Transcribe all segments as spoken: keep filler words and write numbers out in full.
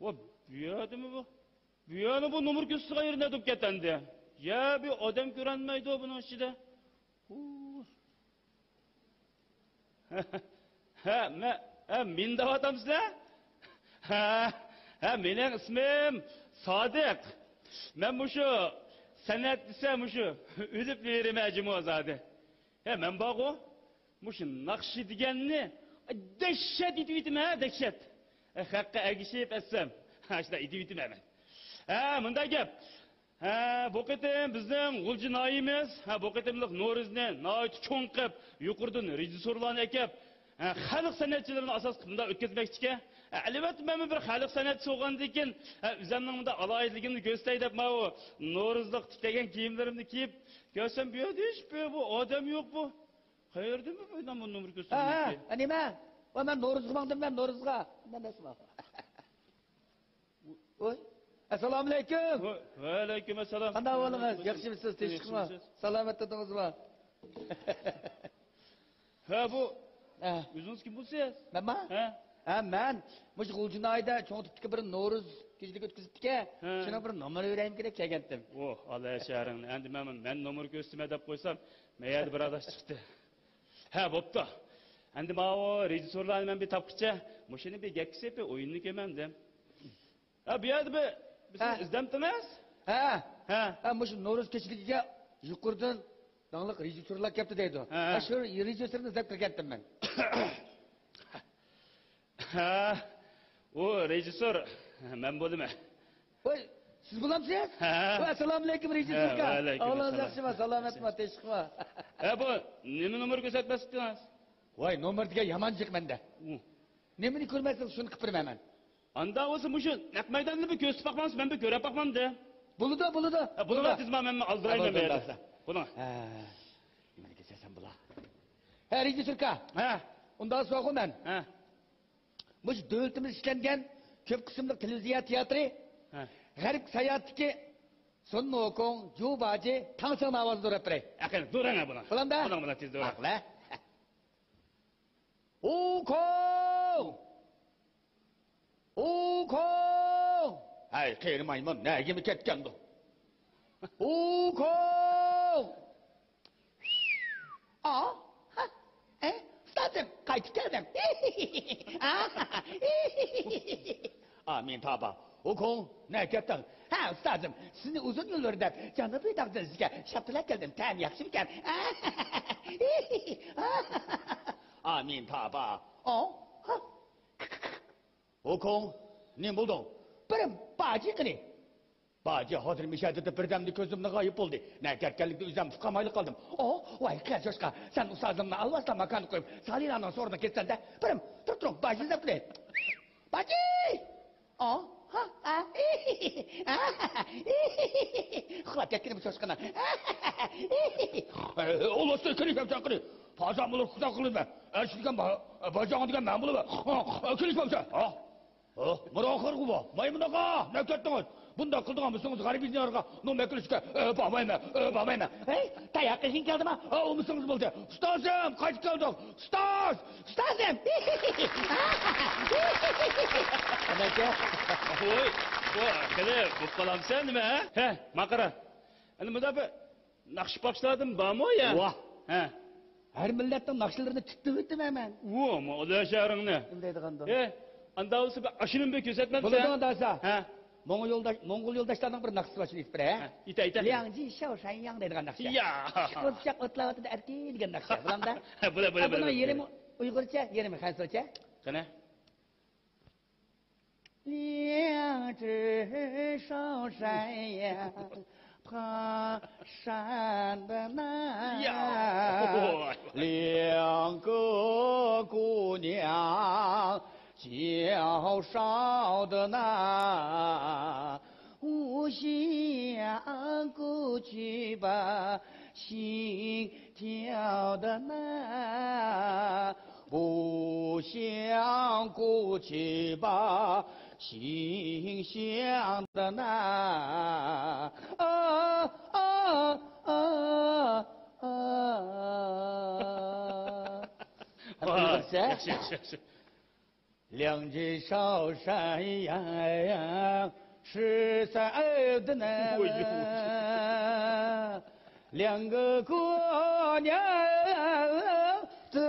ۋا، بۇ يەردىمۇ بۇ؟ بۇ يەرنى بۇ نومۇر كۆرسىتىدىغان يېرى نەدە بولۇپ كەتتى ئەمدى؟ يا، بۇ ئادەم كۆرۈنمەيدۇ بۇنىڭ ئىچىدە. ھۇ. ھە، مە-، ھە، مېنى دەۋاتامسىلەر؟ ھە، ھە، مېنىڭ ئىسمىم سادىق. مەن مۇشۇ سەنئەت دېسە مۇشۇ ئۆلۈپ بېرىمەن جۇمۇ زادى. ھە، مەن بارغۇ، مۇشۇ ناخشا دېگەننى دەھشەت ئېتىۋېتىمەن، ھە، دەھشەت. ھە، خەققە ئەگىشىپ ئەتسەم، ھە، شۇنداق ئېتىۋېتىمەن مەن. ھە، مۇنداق گەپ. ھە، بۇ قېتىم بىزنىڭ غۇلجا ناھىيەمىز، ھە، بۇ قېتىملىق نورۇزنى ناھايىتى چوڭ قىلىپ، يۇقىرىدىن رېژىسسورلارنى ئەكەپ، ھە، خەلق سەنئەتچىلىرىنى ئاساس قىلىپ مۇنداق ئۆتكۈزمەكچىكەن. ھە، ئەلۋەتتە، مەنمۇ بىر خەلق سەنئەتچىسى بولغاندىن كېيىن، ھە، ئۆزۈمنىڭ مۇنداق ئالاھىدىلىكىمنى كۆرسىتەي دەپ، ماۋۇ نورۇزلۇق تىكلىگەن كىيىملىرىمنى كىيىپ، كەلسەم، بۇ يەردە ھېچبىر بۇ ئادەم يوق بۇ. قەيەردىن بۇ، بۇ نومۇر ھە، كۆرسەتمەكچى؟ ھە، نېمە؟ ۋە مەن نورۇزغا ماڭدىم، مەن نورۇزغا. مەن ئەمەسمۇ. ۋوي. ئەسسالامۇئەلەيكۇم. ۋە-، ۋەئەلەيكۇم ئەسسالام. قانداق ئەھۋالىڭىز؟ ياخشىمۇسىز؟ تىنچلىقمۇ؟ ياخشىمۇسىز؟ سالامەت تۇردىڭىزمۇ؟ ھە، بۇ ھە. ئۆزىڭىز كىم بولىسىز؟ مەنما؟ ھە. ھە، مەن مۇشۇ غۇلجا ناھىيەدە چوڭ تىپتىكى بىر نورۇز كېچىلىكى ئۆتكۈزۈپتىكەن. ھە. شۇنىڭ بىر نومۇر بېرەيمىكىن دەپ كەلگەنتىم. ۋوھ، ئاللا شەھىرىڭنى. ئەمدى مەن، مەن نومۇر كۆرسىتىمەن دەپ قويسام، مەن يەردە بىر ئاداش چىقتى. ھە، بوپتۇ. ئەمدى ماۋۇ رېژىسسورلارنى مەن بىر تاپقىچە، مۇشۇنى بىر گەپكە سېلىپ، ئويۇننى كۆرمەمدىم. ھە، بۇ يەردە بىر، بىر ھە. سىز ئىزدەمتىڭىز؟ ھە. ھە. ھە، مۇشۇ نورۇز كېچىلىكىگە يۇقىرىدىن داڭلىق رېژىسسورلار كەپتۇ دەيدۇ. ھە. ھە، شۇ رېژىسسورنى ئىزدەپ كىرگەنتىم مەن. ھە، ئۇ رېژىسسور مەن بولىمەن. ۋاي، سىز بولامسىز؟ ھە. ۋاي، ئەسسالامۇئەلەيكۇم، رېژىسسوركا. ھە، ۋەئەلەيكۇم ئەسسالام. ياخشىما، سالامەتما، تىنچلىقما؟ ھە، بۇ نېمە نومۇر كۆرسەتمەكچىدىڭىز؟ ۋاي، نومۇر دېگەن يامان جىق مەندە. ئۇ. نېمىنى كۆرمەيسىز، شۇنى قىلىپ بېرىمەن مەن. ئاندا بولسا مۇشۇ نەق مەيداننى بىر كۆرسىتىپ باقمامسىز، مەن بىر كۆرۈپ باقمامدى. بولىدۇ، بولىدۇ. ھە، بۇنىڭغا تېزما مەن ئالدىرايمەن بۇ يەردە. بۇنىڭ. ھە. نېمىنى كېسەسەن بۇلا؟ ھە، رېژىسسوركا. ھە. ئۇنداق سوراغۇ مەن. ھە. مۇشۇ دۆلىتىمىز ئىشلەنگەن كۆپ قىسىملىق تېلېۋىزىيە تىياتىرى، ھە، غەرب ساياھەتتىكى سون ۋۇكوڭ، جۇ باجى، تاڭ سېڭنىڭ ئاۋازىنى دوراپ بېرەي. ئەقىل، دوراڭ بۇنى. بولامدا؟ بۇنىڭ بىلەن تېز دوراڭ. ماقۇل، ھە. ۋۇكوڭ! ۋۇكوڭ! ھەي، قېرى مايمۇن، نەگىمۇ كەتكەندۇ؟ ۋۇكوڭ! ئا؟ ھە؟ ئە؟ ئۇستازىم، قايتىپ كەلدىم. ئامىن تاپا. ۋۇكوڭ، نەگە كەتتىڭ؟ ھە، ئۇستازىم، سىزنى ئۇزۇن يىللار دەپ جەنۇبىي تاغ دېڭىزىگە شاپتىلاپ كەلدىم. تەم ياخشىمىكەن؟ ئامىن تاپا. ئا؟ ھە؟ ۋۇكوڭ، نېمە بولدۇڭ؟ بىرىم، باجى قېنى؟ باجى ھازىر مىشەدە دەپ بىردەمدە كۆزۈمدىن غايىپ بولدى. نەگە كەتكەنلىكىنى ئۆزۈم ئۇقالمايلا قالدىم. ئوھ، ۋاي قەرزوشقا، سەن ئۇستازىمنى ئالۋاستىلا ماكانغا قويۇپ، سالىلارنىڭ سورۇنىغا كەتسەن-دە. بىرىم، تۇرۇپ تۇرۇڭ، باجى ئىزدەپ تۇرۇي. باجى! ئا، ھا، ئا، ئۇخلاپ كەتكىنى بۇ چوشقىنىڭ. ئۇلۇسنى كىرىپ كەپسەن قېنى. پازا بولۇپ خۇدا قىلىمەن. ئەرشىدىكەن باجاڭ دېگەن مەن بولىمەن. كىرىپ كەپسەن. ھا؟ ھە، مانا ئاخىرقى بۇ. مايمۇن ئاغا، نەگە كەتتىڭىز؟ بۇنداق قىلىدىغان بولسىڭىز، غەربىي دىيارغا نومۇر كۆرۈشكە، ئە، بارمايمەن، ئە، بارمايمەن. ھەي، تاياق يېگۈڭ كەلدىما؟ ئە، ئۇمىسىڭىز بولدى. ئۇستازىم، قايتىپ كەلدۇق. ئۇستاز! ئۇستازىم! قانداق ئىكەن؟ ۋوي، ۋوي، قېنى، بولۇپ قالامسەن نېمە، ھە؟ ھە، ماقارا. ئەنە مۇنداق بىر ناخشا-پاخشىلاردىن بارمۇ يا؟ ۋاھ. ھە. ھەر مىللەتنىڭ ناخشىلىرىنى تۈتتۈۋېتىمەن مەن. ۋو، مۇ-، ئۇلۇ شەھىرىڭنى. نېمە دەيدىغاندۇ؟ ھە، ئاندا بولسا بىر ئاشۇنىمۇ بىر كۆرسەتمەمسەن؟ بولىدۇ، داسا. ھە. موڭغۇل يولداش، موڭغۇل يولداشلارنىڭ بىر ناخشىسى بار، شۇنى ئېيتىپ بېرەي، ھە؟ ھە، ئېيتە، ئېيتە. لياڭجى شاۋ شەنياڭ دەيدىغان ناخشا. يا. پىشقان پىچاق ئوتلاۋاتىدۇ ئەركىن دېگەن ناخشا، بولامدا؟ ھە، بولە، بولە، ھە، بولە، بۇنىڭ بولە، يېرىمى ئۇيغۇرچە، يېرىمى خەنزۇچە. قېنى؟ 两只手山羊爬山的那，呀，两个姑娘 小烧的那，我想过去吧，心跳的那，不想过去吧，心想的那，啊啊啊啊啊！ ۋاھ، ياخشى، ياخشى، ياخشى. 两只小山羊是赛的呢，两个姑娘走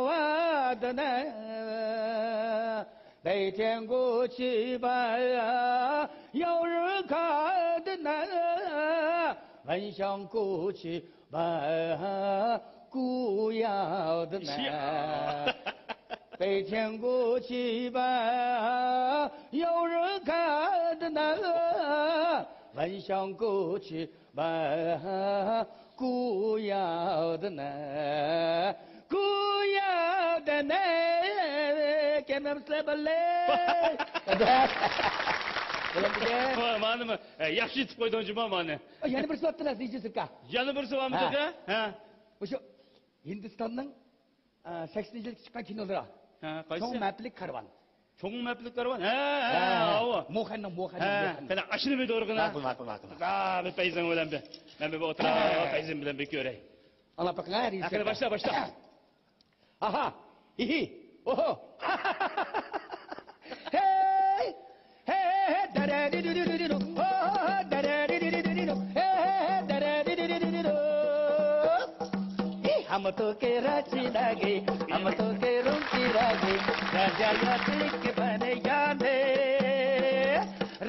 啊的呢，白天过去吧，有人看的呢，晚上过去 把姑爷的呢，白天过去吧，有人看的呢，晚上过去吧，姑爷的呢，姑爷的呢，كان مسلم بالله. مانا، ياخشى يېتىپ قويدۇڭ جۇما مانا. يەنە بىرسى بارتتى، رېژىسسوركا. يەنە بىرسى بارمىدى؟ ھە. مۇشۇ ھىندىستاننىڭ، ئە، سەكسىنىنچى يىلى چىققان كىنولىرى. ھە، قايسى؟ چوڭ مەپلىك كارۋان. چوڭ مەپلىك كارۋان؟ ھە، ھە، ھە، ھە. ئاۋۇ. موخەننىڭ، موخەننىڭ، ھە، موخەننىڭ. قېنى، ئاشۇنى بىر دورىغىنا. ماقۇل، ماقۇل، ماقۇل، ماقۇل. ھە، بىر پەيزىڭ بىلەن بىر، مەن بىر ئولتۇراي، ھە. پەيزىم بىلەن بىر كۆرەي. ئاڭلاپ بېقىڭ، ھە، رېژىسسور. قېنى، باشلا، باشلا. ئاھا! ھىھى! ئوھو! ھەي! ھەي، ھەي، ھەي، دەرەدىدىدىدىدۇ، ئوھو، دەرەدىدىدىدىدۇ، ھەي، ھەي، ھەي، دەرەدىدىدىدىدۇ. ئى، ھاماتوكې راچىناگې، ھاماتوكې رومچىراگې، راجايا تىككە بەنەيانې.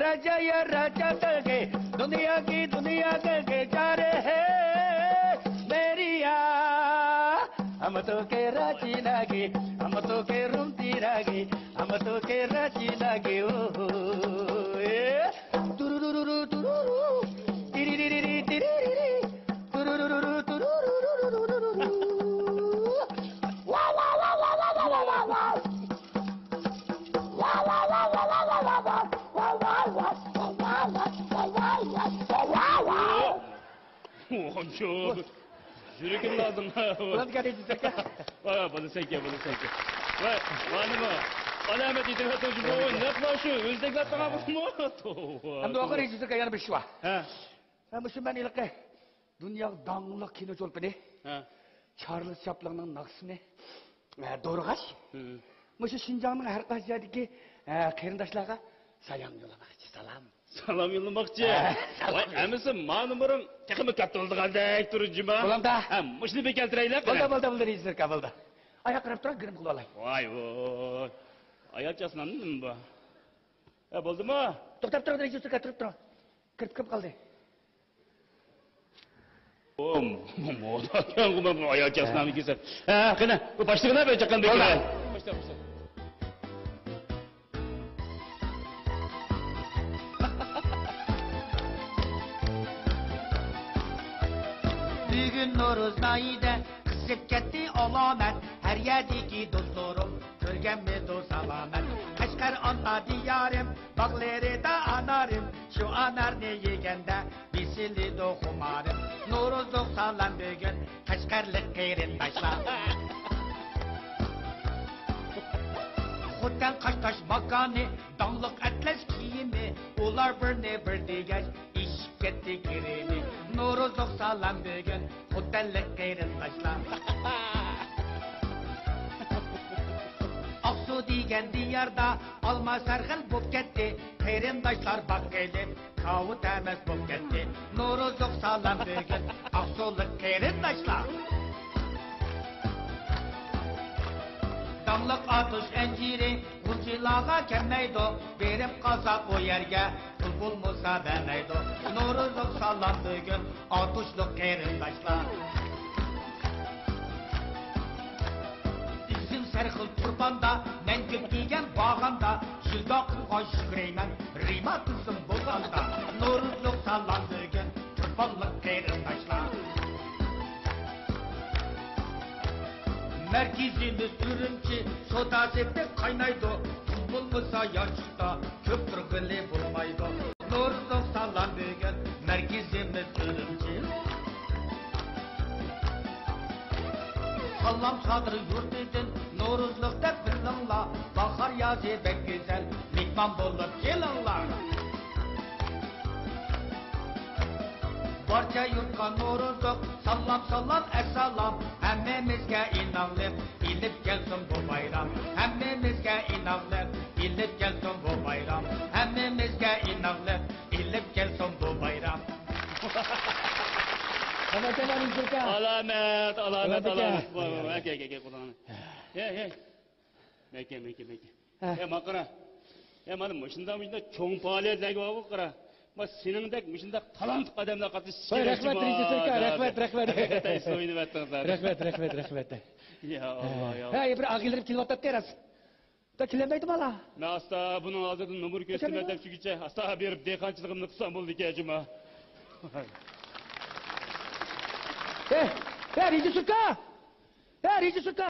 راجايا راجا تاگې، دۇنياگې، دۇنياگې جارې ھەي، مېرىيا. ھاماتوكې راچىناگې، ھاماتوكې رومچىراگې، ھاماتوكې راچىناگې، ئوھو، ئې. تۇرۇرۇرۇرۇ، تۇرۇرۇرۇ، تىرىرىرىرى، تىرىرىرى، تۇرۇرۇرۇرۇ، تۇرۇرۇرۇرۇ. ۋاۋ، ۋاۋ، ۋاۋ. ۋاۋ، ۋاۋ، ۋاۋ. ۋاۋ، ۋاۋ. ئوھو، يۈرىكىم ئالدىم. بولىدىكەن، رېژىسسور ئاكا. ۋاي، ۋاي، بولىسەنكەن، بولىسەنكەن. ۋاي، مانىمۇ. ئانا ئەمەت يېتىۋەتتىڭ جۇمۇ، نەق مانا شۇ ئۆزدەكلەپ تاڭا بولدىمۇ؟ توۋا. ئەمدى ئاخىر رېژىسسور ئاكا يەنە بىر ئىش بار. ھە. ھە، مۇشۇ مەن ھېلىقى دۇنياغا داڭلىق كىنو چولپىنى، ھە، چارلىز چاپلىننىڭ ناخشىسىنى، ھە، دورىغاچ، ھە، مۇشۇ شىنجاڭنىڭ ھەر قايسى يەردىكى، ھە، قېرىنداشلارغا سالام يوللىماقچى، سالام. سالام يوللىماقچى. ھە، سالام. ۋاي، ئەمىسە ما نومۇرۇڭ تېخىمۇ كاتتا بولىدىغاندەك تۇرۇ جۇما. بولامدا. ھە، مۇشۇنى بىر كەلتۈرەيلى. بولدى، بولدى، بولدى، رېژىسسور ئاكا، بولدى. ئاياق قاراپ تۇرۇڭ، گىرىم قىلىۋالاي. ۋاي، ۋاي. ئايال چاسنامدىمۇ بۇ؟ ھە، بولدىمۇ؟ توختاپ تۇرۇڭ، رېژىسسور ئاكا، تۇرۇپ تۇرۇڭ. كىرىپ، كىرىپ قالدى. ئوم، مودا كەڭ بۇ ئايال چاسنامنى كىيسە. ھە، قېنى، بۇ باشلىقىنى بىر چاققان بېكىرە. باشلا، باشلا. بۈگۈن نورۇز ناھىيىدە قىزىپ كەتتى ئالامەت، ھەر يەردىكى دوستلىرىم كۆرگەنمىدۇ سالامەت. قەشقەر ئانا دىيارىم، باغلىرىدا ئانارىم، شۇ ئانارنى يېگەندە بېسىلىدۇ خۇمارىم. نورۇزلۇق سالام بۈگۈن قەشقەرلىك قېرىنداشلار. خوتەن قاشتاش ماكانى، داڭلىق ئەتلەس كىيىمى، ئۇلار بىرنى بىر دېگەچ ئېشىپ كەتتى گىرىمى. نورۇزلۇق سالام بۈگۈن خوتەنلىك قېرىنداشلار. ئاقسۇ دېگەن دىياردا ئالما سەرخىل بوپ كەتتى، قېرىنداشلار باققىلى كاۋا تەمەس بوپ كەتتى. نورۇزلۇق سالام بۈگۈن ئاقسۇلۇق قېرىنداشلار. داڭلىق ئاتۇش ئەنجىرى غۇنچىلارغا كەلمەيدۇ، بېرىپ قالسا ئۇ يەرگە پۇل بولمىسا بەرمەيدۇ. نورۇزلۇق سالام بۈگۈن ئاتۇشلۇق قېرىنداشلار. ئىسىم سەرخىل تۇرپاندا، مەن كۆپ دېگەن باغاندا، شىلدا قىلغان شۈكرەيمەن، رېماتىزم بولغاندا. نورۇزلۇق سالام بۈگۈن تۇرپانلىق قېرىنداشلار. مەركىزىمىز ئۈرۈمچى، سودا سېتىق قاينايدۇ، پۇل بولمىسا يانچۇقتا كۆپ تۇرغىلى بولمايدۇ. نورۇزلۇق سالام بۈگۈن مەركىزىمىز ئۈرۈمچى. سالام سادىر يۇرتىدىن، نورۇزلۇق دەپ بىلىڭلار، باھار يازى بەك گۈزەل، مېھمان بولۇپ كېلىڭلار. بارچە يۇرتقا نورۇزلۇق، سالام، سالام، ئەسسالام، ھەممىمىزگە ئىناقلىق، ئېلىپ كەلسۇن بۇ بايرام ھەممىمىزگە ئىناقلىق، ئېلىپ كەلسۇن بۇ بايرام ھەممىمىزگە ئىناقلىق، ئېلىپ كەلسۇن بۇ بايرام. ئالامەت، ئالامەت، ئالامەت. ۋاي، ۋاي، ۋاي، ئەكە، ئەكە، ئەكە، قولۇڭنى. ھەي، ھەي. مەكە، مەكە، مەكە. ھە. ھەي، ماڭا قارا. ھەي، مانا مۇشۇنداق، مۇشۇنداق چوڭ پائالىيەتلەرگە بارغۇ قارا. ما سېنىڭدەك مۇشۇنداق تالانتلىق ئادەملەر قاتنىشىشى ۋاي، كېرەك رەھمەت، جۇما. رېژىسسوركا، رەھمەت، رەھمەت. ھەقىقەتەن ئېسىل ئوينىۋەتتىڭىز ھازىر. رەھمەت، رەھمەت، رەھمەت. يا ئاللا، يا. ھەي، بىر ئاغىنىلىرىم كېلىۋاتاتتى راست. دا كېلەلمەيدۇ بالا. مەن ئاستا بۇنىڭ ھازىردىن نومۇر كۆرسىتىمەن دەپ شۇگىچە ئاستا بېرىپ دېھقانچىلىقىمنى قىلسام بولىدىكەن جۇما. ھەي، ھەي، رېژىسسوركا! ھەي، رېژىسسوركا!